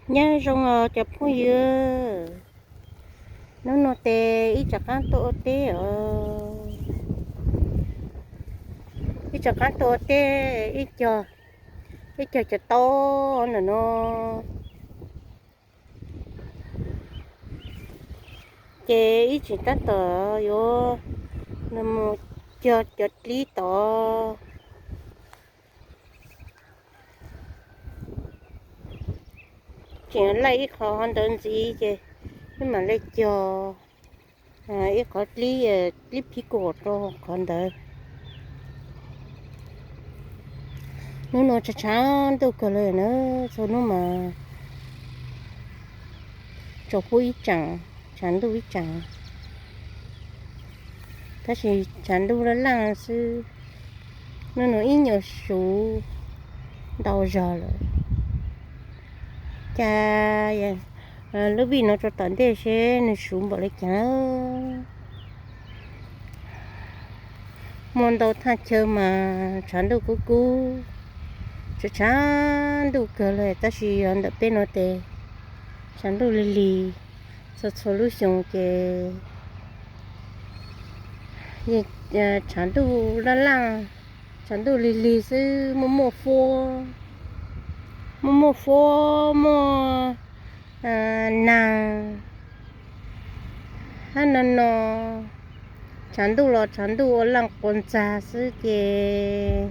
Nyob zoo os cov phooj ywg, hnub no ces ib tsam qaab tuaj ua teb os, ib tsam qaab tuaj ua teb, ib co, ib co cov taub ntawm no. Ces ib tsam tab tom yuav mus cog cov dlib tod. Tseem laij ib qho ntawd ntxiv ces wb mam li cog ib qho dlib, dlib phiv kuam rau qhov ntawd. Hnub no tshav tshav ntuj kawg li na, txhua hnub mas tsaus huab ib tsaam, tshav ntuj ib tsaam, tab sis tshav ntuj laj laj xwb. Hnub no ib nyuag suv ntau zog lawm. Cas lub vij no rau tom ntej seb nws suv npaum li cas. Muaj ntau thaj chaw mas tshav ntuj kub kub, tshav tshav ntuj kawg li, tab sis yog ntawm peb no ces tshav ntuj lig lig. Txhua txhua lub xyoo ces tshav ntuj laj laj, tshav ntuj lig lig xwb, muaj muaj huab, muaj muaj huab, muaj naag hab no no. Tshav ntuj los tshav ntuj ua laaj quas ntxag xwb ces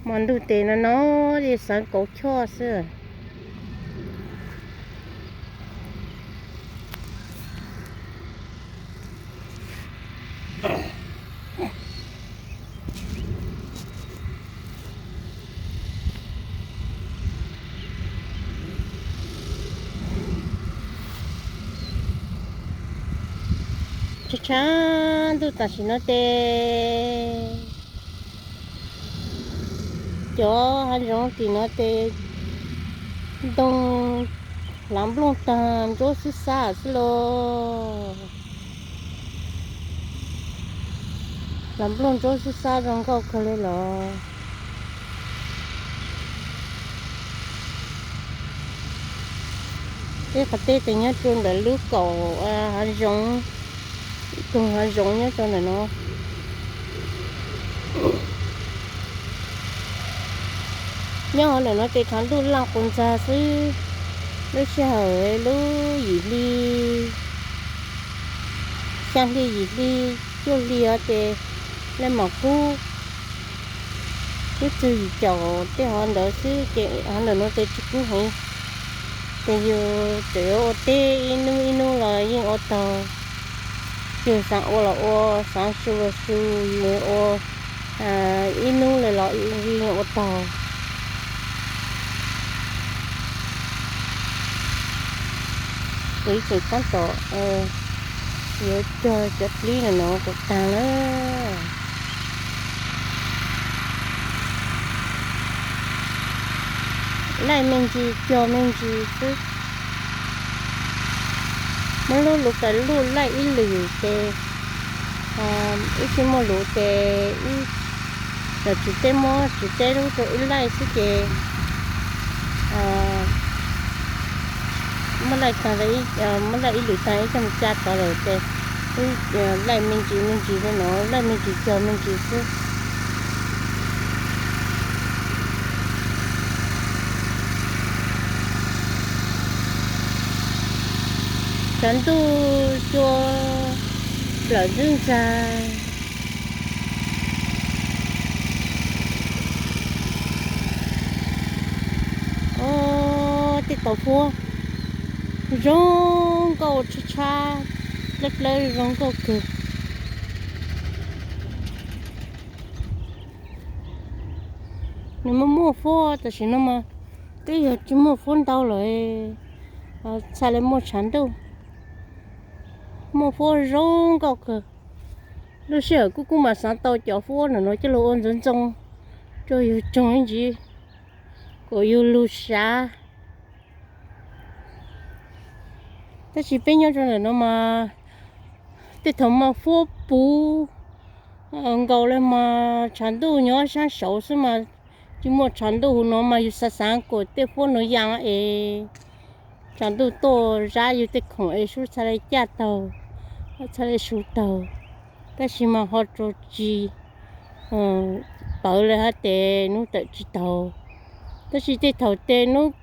hmo ntuj tes no no ces xaav kauv choj xwb. Tshav tshav ntuj tam sim no ces cov hav zoov tim no ces ntoo hlav nplooj taag ntsuab xwb xab xwb los. Hlav nplooj ntsuab xwb xab zoo nkauj kawg li los. Ib qhov teb tes nyob rua ntawm lub kaum hav zoov, ib tug hav zoov nyob rau ntawm no. Nyob hauv ntawm no ces tshav ntuj laaj quas ntxag xwb. Lub sij hawm lub yim hli, xyaa hli yim hli, cuaj hli os ces laj mam kub. Kub txug yim caum tej hov ntawd xwb ces hov ntawm no ces tsis kub heev. Ces yus tseem yuav ua teb ib hnub ib hnub los yeej ua taug. Yus xaav ua los ua, xaav su los su, yus ua ib hnub lawm los yeej ua taug. Kuv ib tseem tab tom yuav cog cov dlib no no kom taag na. Laij me ntsis cog me ntsis xwb. Muab lub luv kaws luj laij ib lwm ces ib tsis muaj luv ces ib, yog tsis teb muab tsis teb lub rau ib laij xwb ces muab laij taag, muab laij ib lwm taag ib tsoom ca tod lawm ces laij me ntsis me ntsis li no, laij me ntsis cog me ntsis xwb. Tshav ntuj cua plaws ntxwb ntxag. Ob, tej tau huab zoo nkauj tshab tshab, plawb plawb zoo nkauj kawg. Nws muaj muaj huab tam sim no mas twb yog tsis muaj huab ntau lawm, txhaj li muaj tshav ntuj. Muaj huab zoo nkauj kawg. Lub sij hawm kub kub mas xaav tau cov huab no no coj lug ua ntxoov ntxoo rua yug tsoog ib ntsis kom yug lug sav. Tab sis peb nyob rau ntawm no mas tej thaum mas huab puv nkaus le mas tshav ntuj nyob saab saud xwb mas tsis muaj tshav ntuj huv no mas yug xaav xaav kom tej huab no yaa es Tshav ntuj tuaj zab yus tej khoom es sub txha le caj taug, txha le su taug, tab sis mas ho rau tsis pawv li hab tes nub tawm tsis taug. Tab sis tej thaum tes nub,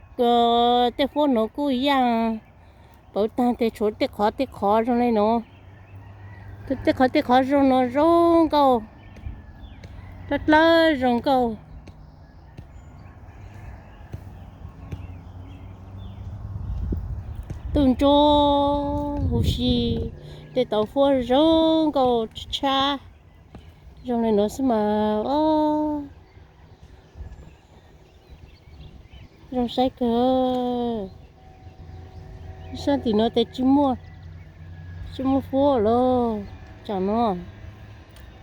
tej huab nuav kuj yaaj pawv taag tes tshuav tej qhov tej qhov zoo le nuav. Tej qhov tej qhov zoo nuav zoo nkauj, dlawb dlawb zoo nkauj. Ntuj nruab huv si, tej tauv huab zoo nkauj tshab, zoo le nuav xwb mas. Zoo saib kawg. Sab tim nuav tes tsis muaj, tsis muaj huab lawm. Tsam nuav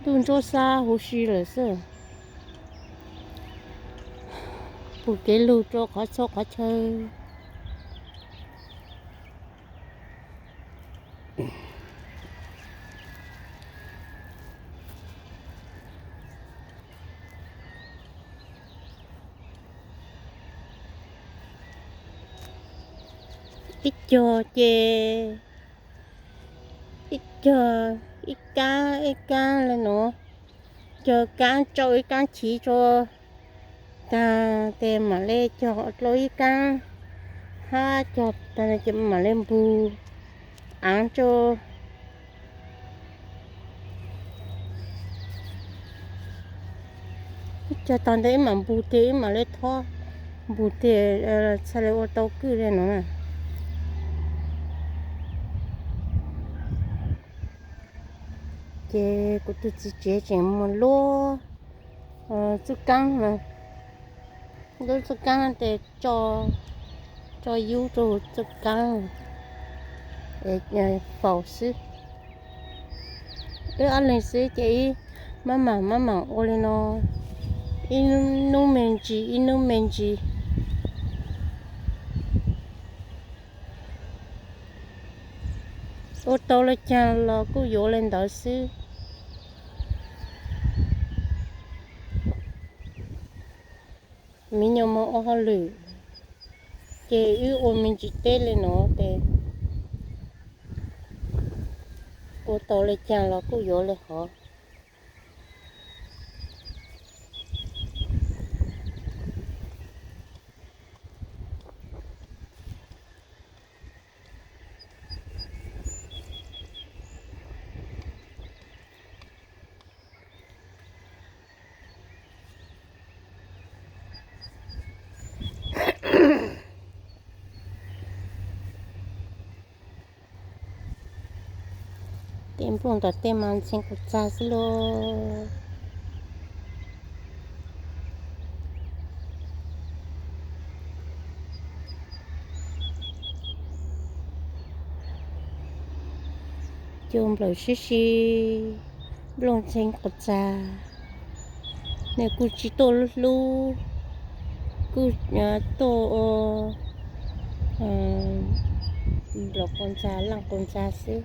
ntuj nruab xab huv si lawm xwb. Pum kev lug rua qhov txhua qhov chaw. Ib cog ces, ib cog, ib kaab ib kaab le nuav, cog kaab tsau ib kaab chiv rua taag tes mam le cog dlua ib kaab, hab cog taag mam le npug aav rua. Ib cog tog ntawd ib mam npug tiag ib mam le thob, npug tiag txhaj le ua tau kwj le nuav na. Ces kuv tug txiv tsev tseem muag luab txuj kaab, luab txuj kaab tes tso yub rua txuj kaab faus xwb. Wb ob leeg xwb ces ib maj mam maj mam ua li no, ib nub me ntsis ib nub me ntsis. Ua tau le caag los kuj yuav le ntawd xwb. Miv nyuas moog ua hauj lwm, ces wb ua me ntsis teb le nuav tes ua tau le caag los kuj yuav le hov. Tej nplooj ntawm tej mas ntxhee quas txag xwb lauj. Cua nplawm sib si, nplooj ntxhee quas txag. Nws kuj tsis tuaj lub hlub, kuj tuaj ua nplawm quas txag laaj quas txag xwb.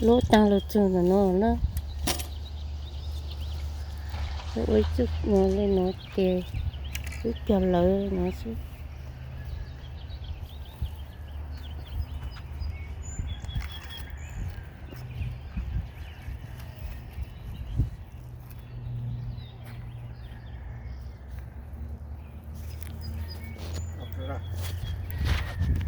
Lub taag lug txug ntawm no na. Ua ib txuj no le no ces wb cog lawv no xwb.